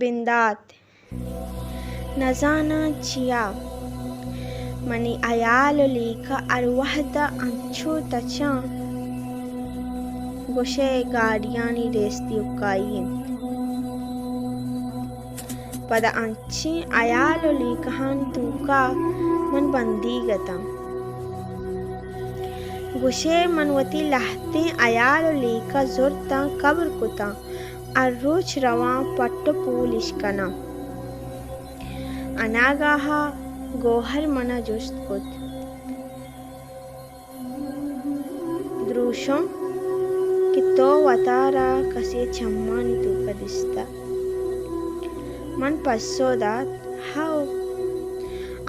بندات۔ نزاناں چیا منی ہیال ءُ لیکہ ہر وہد ءَ انچو تچاں، گوشئے گاڑیانی ریس دیوکائی انت۔ پدا انچیں ہیال ءُ لیکہانی توکا من بندیگ اتاں۔ گوشئے من وتی لہتیں ہیال ءُ لیکہ زرتاں، کبر کتاں، ہر روچ رواں پٹ ءُ پول اش کناں۔ اناگاہ ءَ گوہر منا جست کت، دروشم کہ تو وتارا کسے چمانی توکا دیستہ؟ من پسو دات، ہئو،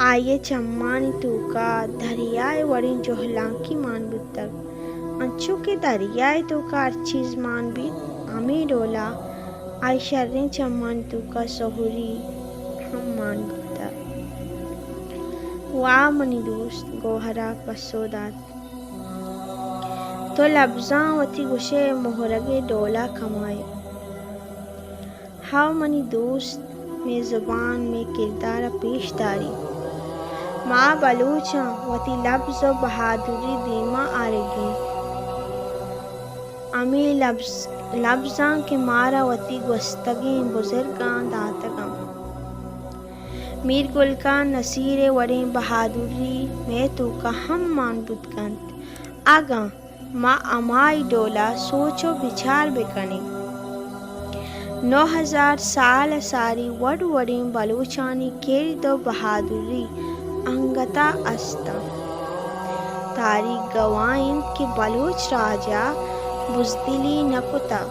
آئی ءِ چمانی توکا دریا ءِ وڑیں جہلانکی مان بوتگ۔ انچو کہ دریا ءِ توکا ہر چیز مان بیت، ہمے ڈولا آئی ءِ شریں چمانی توکا سہری ہم مان بوتگ۔ واہ منی دوست، گوہر ءَ پسو دات، تو لبزاں وتی گوشئے مہرگ ءِ ڈولا کمائے۔ ہئو منی دوست، مئے زبان مئے کردار ءَ پیش داریت۔ ما بلوچاں وتی لبز ءُ بہادری دیما آرگی انت۔ ہمے لبز، لبزاں کہ مارا وتی گوستگیں بزرگاں داتگ انت۔ میر گل خان نصیر ءِ وڑیں بہادری مئے توکا ہم مان بوت کنت، اگاں ما ہمائی ڈولا سوچ ءُ بچار بکنیں۔ نو ہزار سال ءَ ساری وڑ وڑیں بلوچانی کرد ءُ بہادری انگتا است انت۔ تاریخ گواہ انت کہ بلوچ راج ءَ بزدلی نہ کتہ۔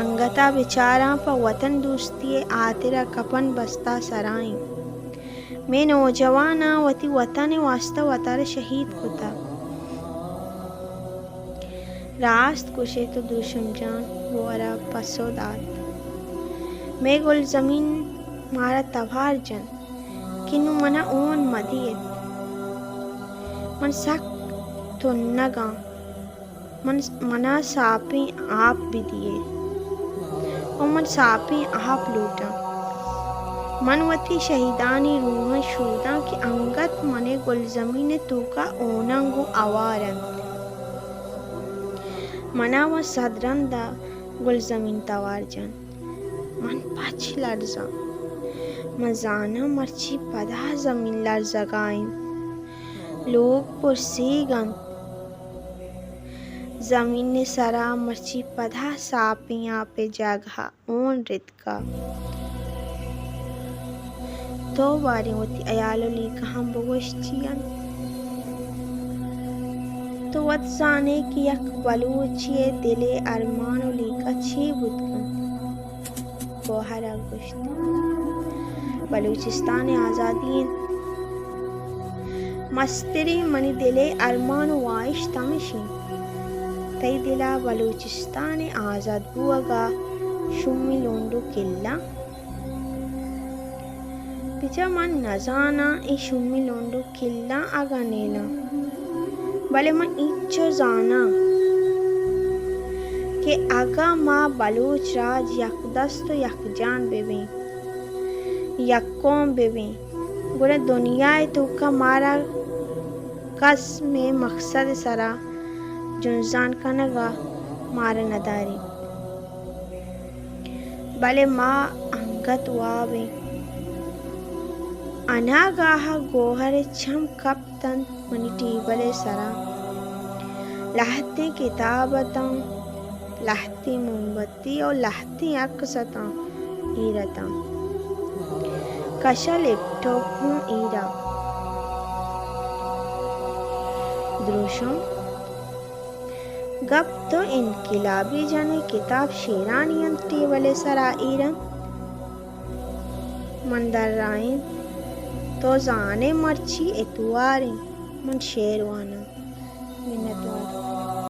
انگتا بچاراں پہ وطن دوستی ءِ ہاترا کپن بستا سرا انت۔ مئے نوجواناں وتی وطن ءِ واستا وتارا شہید کتہ۔ راست گوشئے تو دروشم جان، گوہر ءَ پسو دات۔ مئے گلزمین مارا توار جنت کہ نوں منا ہون مہ دیت۔ من سک تنگاں۔ من، منا ساپیں آپ بدیئے ءُ من ساپیں آپ لوٹاں۔ من وتی شہیدانی روحاں شوداں کہ انگت منے گلزمین ءِ توکا ہوناں گوں ہوار انت۔ منا وَ صد رندا گلزمین توار جنت۔ من پچ لرزاں۔ من زاناں مرچی پدا زمین لرزگا انت۔ لوگ پرسیگ انت۔ زمین ءِ سرا مرچی پدا ساپیں آپ ءِ جاگہا ہون رتکا۔ تو باریں وتی ہیال ءُ لیکہاں بگوش چی انت؟ تو وت زانئے کہ یک بلوچے ءِ دل ءِ ارمان ءُ لیکہ چے بوت کنت؟ گوہر ءَ گوشت، بلوچستان ءِ آزادی انت۔ مستریں منی دل ءِ ارمان ءُ واہشت ہمیش انت۔ تئی دل ءَ بلوچستان ءِ آزاد بوہگ ءَ شومی لونڈو کلاں؟ بچار من نزاناں اے شومی لونڈو کلاں اگاں نیلاں، بلے من اینچو زاناں کہ اگاں ما بلوچ راج یک دست ءُ یک جان بہ بیں، یک قوم بہ بیں، گڑا دنیا ءِ توکا مارا کس مئے مقصد ءِ سرا جنزان کنگ ءَ مارا نداریت۔ بلے ما انگت واب ایں۔ اناگاہ ءَ گوہر ءِ چم کپت انت منی ٹیبل ءِ سرا۔ لہتیں کتاب اتاں، لہتیں موم بتی ءُ لہتیں عکس اتاں، ایر اتاں۔ کش ءَ لیپ ٹاپ ہوں ایر ءَ۔ دروشم، گپ تو انقلابی جن ئے، کتاب شیرانی انت ٹیبل ءِ سرا ایر انت۔ من درائینت، تو زان ئے مرچی اتوار انت، من شعر واناں۔ منتوار۔